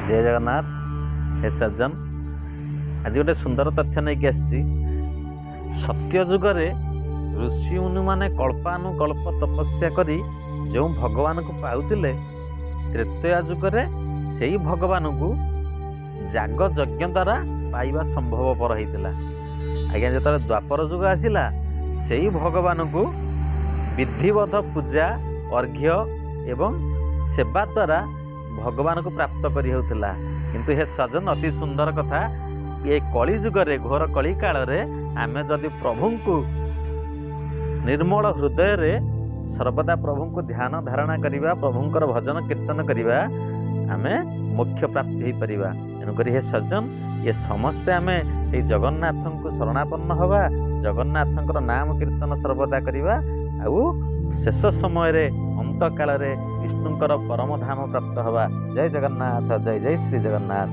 ଜୟ ଜଗନ୍ନାଥ। ହେ ସଜ୍ଜନ, ଆଜି ଗୋଟେ ସୁନ୍ଦର ତଥ୍ୟ ନେଇକି ଆସିଛି। ସତ୍ୟ ଯୁଗରେ ଋଷି ମୁନିମାନେ କଳ୍ପାନୁକଳ୍ପ ତପସ୍ୟା କରି ଯେଉଁ ଭଗବାନଙ୍କୁ ପାଉଥିଲେ, ତ୍ରେତୟା ଯୁଗରେ ସେଇ ଭଗବାନଙ୍କୁ ଯାଗ ଯଜ୍ଞ ଦ୍ୱାରା ପାଇବା ସମ୍ଭବପର ହେଇଥିଲା। ଆଜ୍ଞା, ଯେତେବେଳେ ଦ୍ୱାପର ଯୁଗ ଆସିଲା, ସେଇ ଭଗବାନଙ୍କୁ ବିଧିବଦ୍ଧ ପୂଜା, ଅର୍ଘ୍ୟ ଏବଂ ସେବା ଦ୍ୱାରା ଭଗବାନଙ୍କୁ ପ୍ରାପ୍ତ କରି ହେଉଥିଲା। କିନ୍ତୁ ହେ ସଜନ, ଅତି ସୁନ୍ଦର କଥା, ଏ କଳି ଯୁଗରେ, ଘୋର କଳି କାଳରେ ଆମେ ଯଦି ପ୍ରଭୁଙ୍କୁ ନିର୍ମଳ ହୃଦୟରେ ସର୍ବଦା ପ୍ରଭୁଙ୍କୁ ଧ୍ୟାନ ଧାରଣା କରିବା, ପ୍ରଭୁଙ୍କର ଭଜନ କୀର୍ତ୍ତନ କରିବା, ଆମେ ମୋକ୍ଷ ପ୍ରାପ୍ତି ହେଇପାରିବା। ତେଣୁକରି ହେ ସଜ୍ଜନ, ଏ ସମସ୍ତେ ଆମେ ସେଇ ଜଗନ୍ନାଥଙ୍କୁ ଶରଣାପନ୍ନ ହେବା, ଜଗନ୍ନାଥଙ୍କର ନାମ କୀର୍ତ୍ତନ ସର୍ବଦା କରିବା ଆଉ ଶେଷ ସମୟରେ ଅନ୍ତକାଳରେ ବିଷ୍ଣୁଙ୍କର ପରମ ଧାମ ପ୍ରାପ୍ତ ହେବା। ଜୟ ଜଗନ୍ନାଥ, ଜୟ ଜୟ ଶ୍ରୀ ଜଗନ୍ନାଥ।